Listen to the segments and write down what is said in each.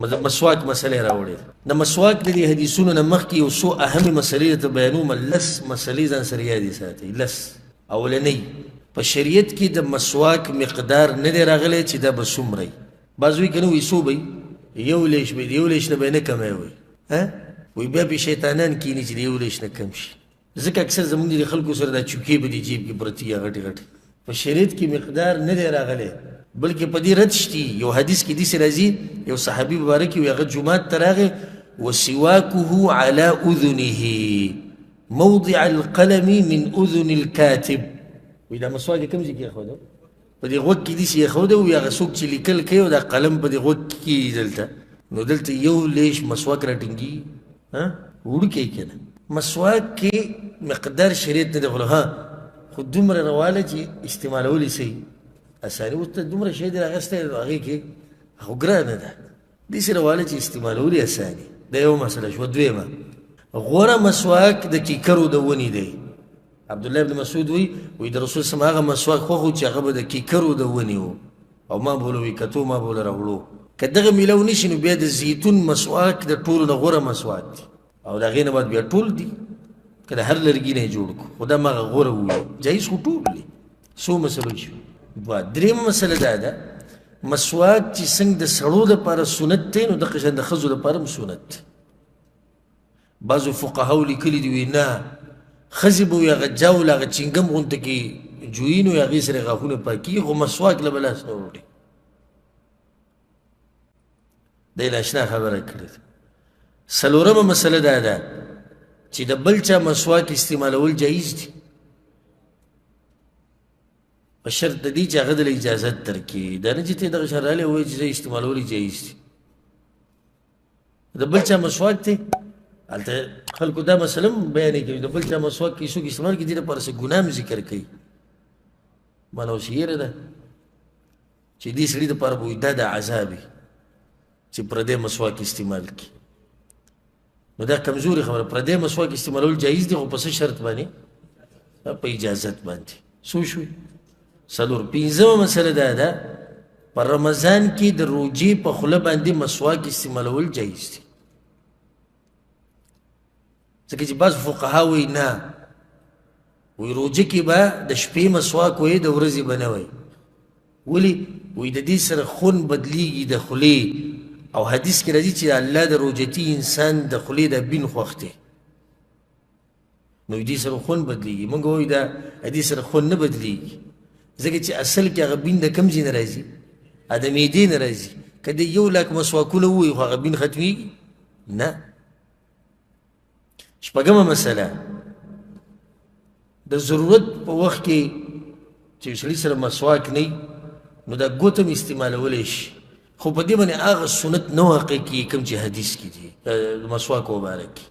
مسواک مسله راوړې ده. د مسواک د دې حدیثونو نه مخکې یو څو اهمې مسلې درته بیانوم، لس مسلې ځان سره یادې ساتئ. لس. اولنۍ، په شریعت کې د مسواک مقدار نه دی راغلی چې دا به څومره وي. بعض وایي که نه، وایي څو به وي؟ یو لیش به وي، یو لیش نه به یې نه کمی وي. وایي بیا پرې شیطانان کښېني چې د یو لیش نه کم شي. ځکه اکثر زموږ د خلکو سره دا چوکې په دې جیب کې پرتې یا غټې غټې. په شریعت کې مقدار نه دی راغلی، بلکې په دې رد شتي. یو حدیث کې داسې راځي، یو صحابي مبارک وي، هغه جومات ته راغی، وسواکه علی اذنه موضع القلم من اذن الكاتب. وایي دا مسواک یې کوم ځای کې کېښوده؟ په دې غوږ کې داسې کېښوده. وایي هغه څوک چې لیکل کوي او دا قلم په دې غوږ کې کېږي دلته، نو دلته یو لیش مسواک راټینګېږي، وړوکی که نه. مسواک کې مقدار شریعت نه دی ښودلی، ها خو دومره رواله چې استعمالول یې صحیح اساني. اوس ته دومره شی دې راغستی نو هغې کې خو ګرانه ده، داسې رواله چې استعمالول یې اساني. دا یوه مسله شوه. دویمه، غوره مسواک د کیکرو د ونې دی. عبدالله بن مسعود وایي، وایي د رسول سم هغه مسواک خوښ و چې هغه به د کیکرو د ونې و، او ما به له وایي کتو ما به له راوړو. که دغه میلاو نه شي نو بیا د زیتون مسواک د ټولو نه غوره مسواک دی، او د هغې نه بعد بیا ټول دي، که د هر لرګي نه یې جوړ کړو، خو دا ما هغه غوره وویل. جایز خو ټول دي. څو مسلو شو؟ دوه. درېیمه مسله دا ده، مسواک چې څنګه د سړو دپاره سنت دی نو دغه شان د ښځو دپاره هم سنت دی. بعضو فقهاو لیکلي دي، وایي نه، ښځې به وایي هغه جاول هغه چینګم غونته کې جویي نو هغې سره غاښونه پاکېږي، خو مسواک له به لاس نه وروړي. دی ناشنا خبره کړې ده. څلورمه مسله دا ده چې د بل چا مسواک استعمالول جایز دي، په شرط د دې چې هغه دله اجازت درکړي. دا نه چې ته دغه شان راغلی ووایې چې زه استعمالول یې جایز دي. د بل چا مسواک دی، هلته خلکو دا مسله هم بیانې کوي، د بل چا مسواک کې څوک استعمال کړي دې لپاره څه ګناه هم ذکر کوي. ما نه اوس هېره ده چې دې سړي دپاره به وایي دا د عذاب وي چې پردی مسواک استعمال کړي. نو دا کمزوري خبره، پردی مسواک استعمالول جایز دي خو په څه شرط باندې؟ په اجازت باندې. څو شوې؟ څلور. پنځمه مسله دا ده، په رمضان کې د روژې په خوله باندې مسواک استعمالول جایز دي، ځکه چې بعض فقها وایي نه، وایي روژه کې به د شپې مسواک وایي د ورځې به نه وایي. ولې؟ وایي د دې سره خون بدلیږي د خولې، او حدیث کې راځي چې الله د روژتي انسان د خولې د بین خوښ دی، نو دې سره خون بدلیږي. موږ وایو دا دې سره خون نه بدلیږي، ځکه چې اصل کې هغه بین د کوم ځای نه راځي؟ د معدې نه راځي. که د یو لاک مسواکونه ووایي خو هغه بین ختمیږي نه. شپږمه مسله، د ضرورت په وخت کې چې سړي سره مسواک نه نو دا ګوته هم استعمالولی شي، خو په دې باندې هغه سنت نه واقع کېږي کوم چې حدیث کې دي د مسواک مبارک کې،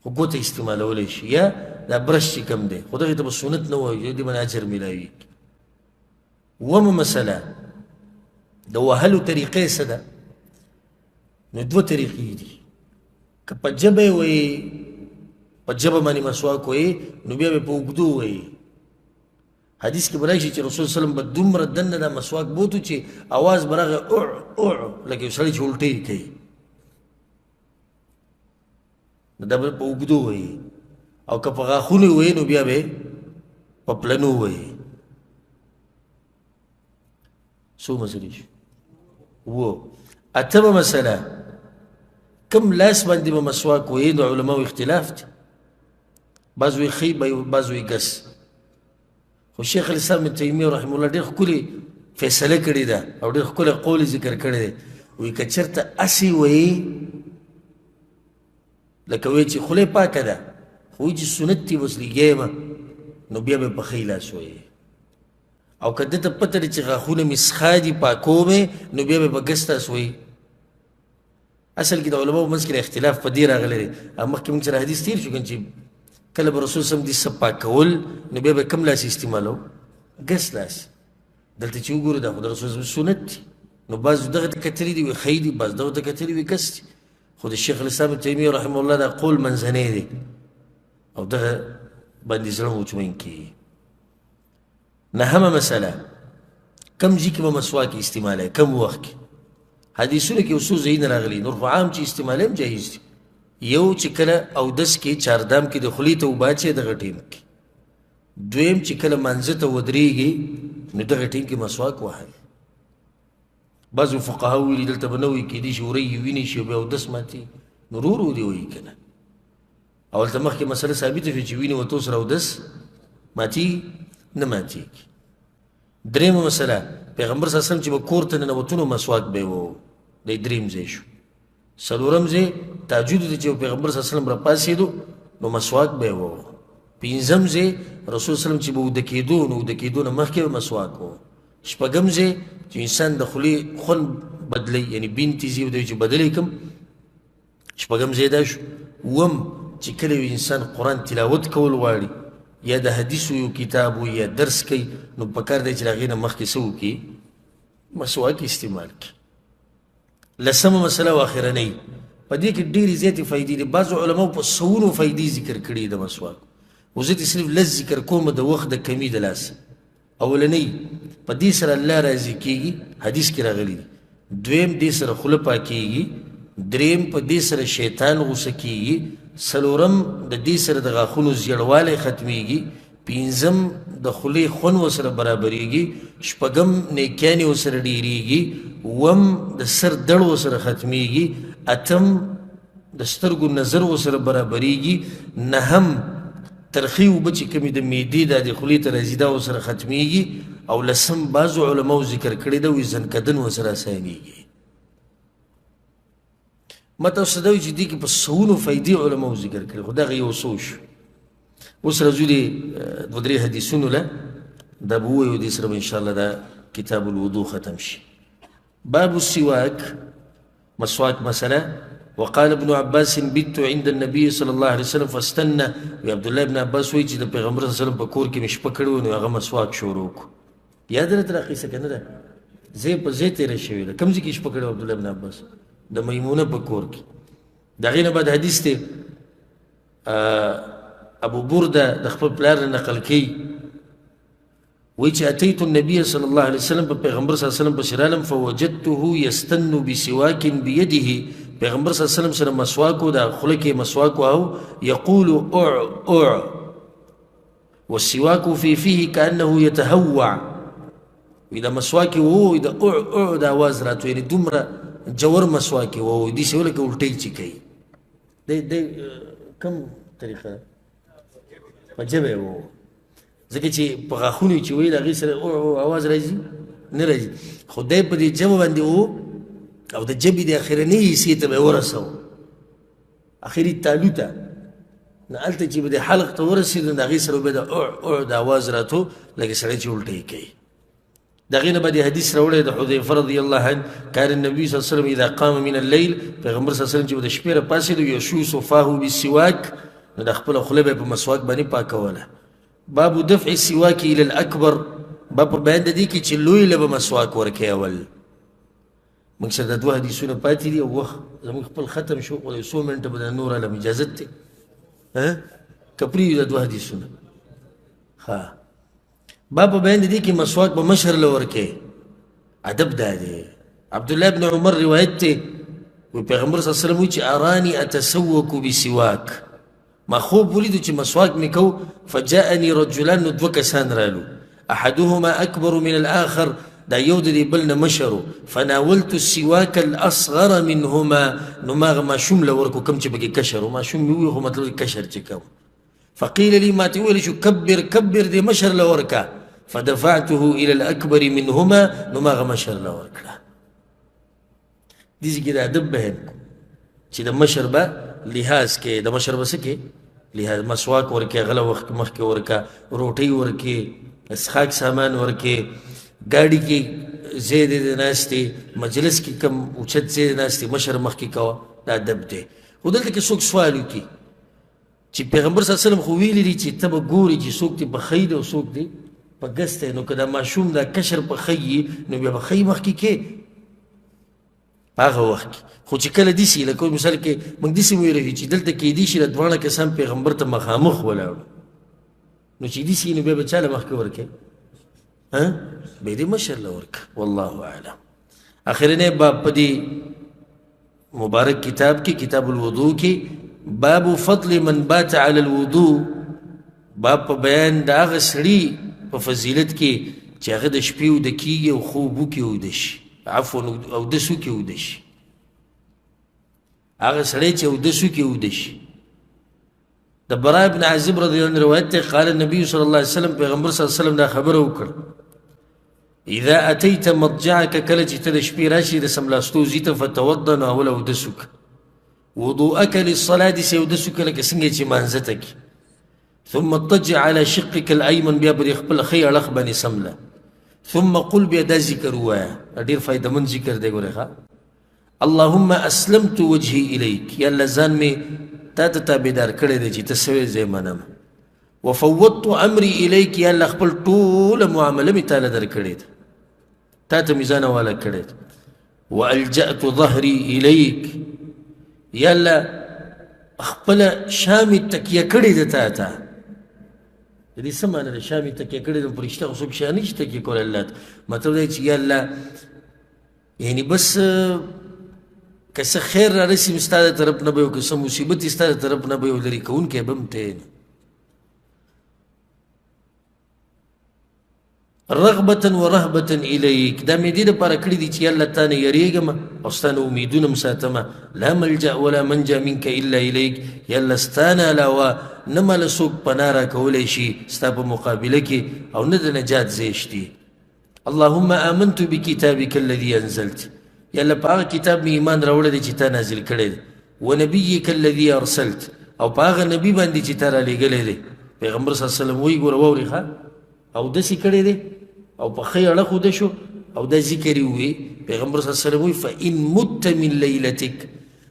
خو ګوته استعمالولی شي یا دا برش چې کوم دی، خو دغې ته به سنت نه وایي، دې باندې اجر میلاویږي. اوومه مسله، د وهلو طریقې څه ده؟ نو دوه طریقې دي. که په ژبه یې وایي، په ژبه باندې مسواک وایي، نو بیا به په اوږدو وایي. حدیث کې به راشي چې رسول صلی الله علیه وسلم به دومره دننه دا مسواک بوتو چې اواز به راغی اوع اوع، لکه یو سړی چې الټې کوي، نو دا به په اوږدو وایي. او که په غاښونو یې وایي نو بیا به په پلنو وایي. څو مسلې شو؟ اووه. اتمه مسله، کوم لاس باندې به مسواک وایي؟ د علماو اختلاف دی، بعض وایي ښی، بعض وایي ګس. خو شیخ الاسلام ابن تیمیه رحمه الله ډېر ښکلې فیصله کړې ده او ډېر ښکلی قول یې ذکر کړی دی. وایي که چېرته هسې وایي، لکه وایي چې خوله یې پاکه ده، خو وایي چې سنت دی بس لګیا یم، نو بیا به په ښی لاس وایي. او که ده ته پته ده چې غاښونه مې څښا دي پاکوم یې، نو بیا به په ګس لاس وایي. اصل کې د علماو منځ کې اختلاف په دې راغلی دی. مخکې موږ سره حدیث تېر شو که چې کله به رسول سم دې څه پاکول نو بیا به کوم لاس استعمالو؟ ګس لاس. دلته چې وګورو دا خو د رسول سم سنت دی، نو بعضو دغه ته کتلي دي وایي ښی دي، بعضو دغه ته کتلي وایي ګس دي. خو د شیخ الاسلام ابن تیمیه رحمه الله دا قول منځنی دی او دغه باندې زړه مطمئن کېږي. نهمه مسله، کوم ځای کې به مسواک استعمالوي، کوم وخت کې؟ حدیثونو کې یو څو ځایونه راغلي، نور خو عام چې استعمال هم جایز دي. یو چې کله اودس کې چاردام کې د خولې ته اوبه اچوې دغه ټیم کې. دویم چې کله مانځه ته ودرېږي نو دغه ټیم کې مسواک وهل. بعضو فقهاو ویلي دلته به نه وایي، کېدای شي ورۍ یې وینې شي او بیا اودس ماتېږي، نو ورو ورو دې وایي که نه. او هلته مخکې مسله ثابته شوه چې وینې وتو سره اودس ماتېږي نه ماتېږي. درېیمه مسله، پیغمبر صلی الله علیه وسلم چې به کور ته ننوتو نو مسواک به یې ووهو، دی درېیم ځای شو. څلورم ځای تهجد ته چې پیغمبر صلی الله علیه وسلم راپاڅېدو نو مسواک به یې ووهو. پنځم ځای رسول صلی الله علیه وسلم چې به وده کېدو نو وده کېدو نه مخکې به مسواک ووهو. شپږم ځای چې انسان د خولې خوند بدلوي، یعنې بین تیزي دی چې بدلی کړم، شپږم ځای دا شو. اووم چې کله یو انسان قرآن تلاوت کول غواړي یا د حدیثو یو کتاب وي یا درس کوي نو پکار دی چې د هغې نه مخکې څه وکړي؟ مسواک استعمال کړي. لسمه مسله او اخرنۍ، په دې کې ډېرې زیاتې فایدې دي. بعضو علماو په سوونو فایدې ذکر کړي د مسواک، خو زه ترې صرف لس ذکر کوم د وخت د کمي د لاسه. اولنۍ، په دې سره الله راضي کېږي، حدیث کې راغلي دي. دویم، دې سره خوله پاکېږي. دریم، په دې سره شیطان غوسه کېږي. څلورم، د دې سره د غاښونو زیړوالی ختمېږي. پنځم، د خولې خوند ورسره برابرېږي. شپږم، نیکیانې ورسره ډېرېږي. اووم، د سر دړ ورسره ختمېږي. اتم، د سترګو نظر ورسره برابرېږي. نهم، ترخې اوبه چې کومې د معدې دا د خولې ته راځي دا ورسره ختمېږي. او لسم، بعضو علماو ذکر کړې ده وایي ځنکدن ورسره اسانېږي. ما تاسو ته دا وایي چې دې کې په سوونو فایدې علماو ذکر کړې، خو دغه یو څو شو. اوس راځو دې دوه درې حدیثونو له، دا به ووایو، دې سره به انشاءالله دا کتاب الوضو ختم شي. باب السواک، مسواک مسله. وقال ابن عباس بت عند النبي صلى الله عليه وسلم فاستنى. وی عبد الله ابن عباس وایي چې د پیغمبر صلی الله علیه وسلم په کور کې مې شپه کړې وه نو هغه مسواک شروع کړو. یاد راته دا قصه که نه ده؟ ځای په ځای تېره شوې ده. کوم ځای کې شپه کړې وه عبد الله ابن عباس؟ د میمونه په کور کې. د هغې نه بعد حدیث دی ابو برده د خپل پلار نه نقل کوي، وایي چې اتیت النبي صلی الله علیه وسلم، په پیغمبر صلی الله علیه وسلم پسې رالم، فوجدته یستن بسواک بیده، پیغمبر صلی الله علیه وسلم سره مسواک و، د خوله کې مسواک وهو، یقول اع اع والسواک فی فیه کأنه یتهوع. وایي دا مسواک یې ووهو، وایي د اع اع د اواز راتلو، یعنې دومره جور مسواک یې ووهو، داسې ولکه الټۍ چې کوي. دی کوم طریقه ده؟ په ژبه یې ووهو، ځکه چې په غاښونو چې وایي د هغې سره او او اواز راځي نه راځي، خو دی په دې ژبه باندې و او د ژبې د اخرنۍ حصې ته به یې ورسوو، اخري تالو ته، نو هلته چې به د حلق ته ورسېدو نو د هغې سره به د او او د اواز راتو لکه سړی چې الټۍ کوي. د هغې نه بعد حدیث راوړی د حذیفه رضی الله عنه، کان النبي صلی الله علیه وسلم اذا قام من الليل، پیغمبر صلی الله علیه وسلم چې به د شپې راپاڅېدو یشوس فاه بالسواک، نو د خپله خوله به یې په مسواک باندې پاکوله. باب دفع السواک الى الاکبر، باب پر بیان د دې کې چې لوی له به مسواک ورکوي. اول موږ سره دا دوه حدیثونه پاتې دي او وخت زموږ خپل ختم شو، خو یو څو منټه به دا نور علم اجازت دی که پرېږدو دا دوه حدیثونه. ښه، باب په بیان د دې کې مسواک به مشر له ورکوي، ادب دا دی. عبدالله بن عمر روایت دی، وایي پیغمبر صلی الله علیه وسلم وایي چې اراني اتسوک بسواک، ما خوب ولیدو چې مسواک مې کو، فجاءني رجلان، نو دوه کسان رالو، احدهما اکبر من الاخر، دا یو د دې بل نه مشر و، فناولت السواک الاصغر منهما، نو ما هغه ماشوم له ورکړو کوم چې پکې کشر و، ماشوم مې وویل خو مطلب کشر چې کوم. فقیل لي، ما ته وویل شو کبر کبر دې مشر له ورکړه، فدفعته الى الاکبر منهما، نو ما هغه مشر له ورکړه. دې ځای کې د ادب بیان کو چې د مشر به لحاظ کې، د مشر به څه کې لحاظ، مسواک ورکې، غله وخت مخکې ورکه، روټۍ ورکې، څښاک سامان ورکې، ګاډي کې ځای دی د ناستې، مجلس کې کم اوچت ځای د ناستې، مشر مخکې کوه، دا ادب دی. خو دلته کې څوک سوال وکړي چې پیغمبر صلی الله علیه وسلم خو ویلي دي چې ته به ګورې چې څوک دې په ښی دی او څوک دې په ګس دی، نو که دا ماشوم دا کشر په ښی وي نو بیا به ښی مخکې کې په هغه وخت کې. خو چې کله داسې لکه مثال کې موږ داسې ویلی شو چې دلته کېدای شي دا دواړه کسان پیغمبر ته مخامخ ولاړو، نو چې داسې نو بیا به چا له مخکې ورکوي؟ به دې مشر له ورکړه. والله اعلم. اخرنی باب په دې مبارک کتاب کې، کتاب الوضوء کې، باب فضل من بات علی الوضوء، باب په بیان د هغه سړي په فضیلت کې چې هغه د شپې اوده کېږي او خوب وکړي اوده شي، عفوا اودس وکړي اوده شي. هغه سړی چې اودس وکړي اوده شي. د براء بن عازب رضی الله عنه روایت دی، قال النبي صلی الله علیه وسلم، پیغمبر صلی الله علیه وسلم دا خبره وکړه، اذا اتیت مضجعک، کله چې ته د شپې راشي د سملاستو ځي ته، فتوضأ، نو اوله اودس وکړه، وضوءک للصلاة، داسې اودس وکړه لکه څنګه چې مانځه ته کړي. ثم اضطجع على شقك الأيمن، بیا پر خپل ښی اړخ باندې سمله. ثم قل، بیا دا ذکر ووایه، ډېر فایدهمند ذکر دی ګورې ښه. اللهم اسلمت وجهي الیک، یا الله ځان مې تا ته تابعدار کړی دی چې ته څه وایې زه یې منم. وفوضت امري الیک، یا الله خپل ټوله معامله مې تاله درکړې ده، تا ته مې ځان حواله کړی ده. والجأت ظهري الیک، یا الله خپله شا مې تکیه کړې ده تا ته. د دې څه معنا ده؟ شا مې تکیه کړې ده، فرشته خو څوک شا نه شي تکیه کولی الله ته. مطلب دا چې یا الله یعنی بس که څه خیر را رسي ستا د طرف نه به وي، که څه مصیبت ستا د طرف نه به وي، لرې کوونکی به هم ته یې. رغبة ورهبة الیک، دا مې دې دپاره کړي دي چې الله تا نه یریږم او ستا نه امیدونه هم ساتم. لا ملجأ ولا منجا منک الا الیک، یا الله ستا نه علاوه نه ماله څوک پناه راکولی شي ستا په مقابله کې، او نه د نجات ځای شتي. اللهم آمنت بکتابک الذي انزلت، یا الله په هغه کتاب مې ایمان راوړی دی چې تا نازل کړی دی، ونبیک الذي ارسلت، او په هغه نبي باندې چې تا رالیږلی دی. پیغمبر صلی الله علیه وسلم وایي، ګوره واورې ښه، اودس یې کړی دی او په ښی اړخ اوده شو او دا ذکر یې ووایي. پیغمبر صلی الله علیه وسلم وایي، فإن مت من لیلتک،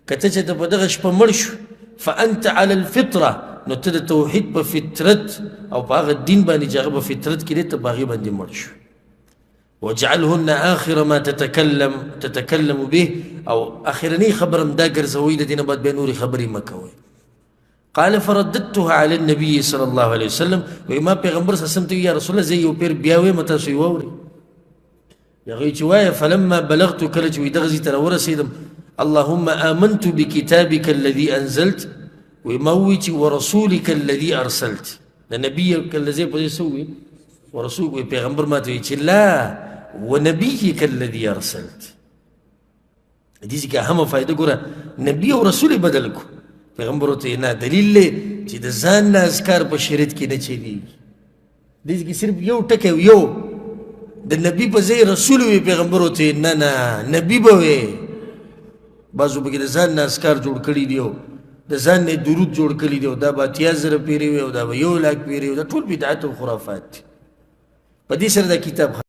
که ته چېرته په دغه شپه مړ شو، فأنت علی الفطرة، نو ته د توحید په فطرت او په هغه دین باندې چې هغه په فطرت کې دی، ته په هغې باندې مړ شو. واجعلهن آخر ما تتکلم به، او آخرنۍ خبره هم دا ګرځوئ، د دې نه بعد بیا نورې خبرې مه کوئ. قال فرددتها على النبي صلى الله عليه وسلم، وایي ما پیغمبر صلی الله علیه وسلم ته وویل، یا رسول الله زه یو پیر بیا وایم، تاسو یې واورئ. هغوی چې وایه، فلما بلغت، کله چې وایي دغه ځای ته راورسېدم، اللهم آمنت بكتابك الذي انزلت، وایي ما ووایي چې ورسولك الذي ارسلت، د نبي الذي په دې څه ووایي؟ ورسول. وایي پیغمبر ما ته وایي چې لا ونبيك الذي ارسلت. دې ځای کې اهمه فایده ګوره، نبی او رسول یې بدل کړو. پیغمبر ورته نه دلیل دی چې د ځان نه اذکار په شریعت کې نه چلېږي. دې ځای کې صرف یو ټکی یو د نبی په ځای رسول وي، پیغمبر ورته نه نه نبی به وي. بعضو پکې د ځان نه اذکار جوړ کړي دي او د ځان نه درود جوړ کړي دي، او دا به 80,000 پیرې وي او دا به 1 لاک پیرې وي، دا ټول بدعت او خرافات دي. په دې سره دا کتاب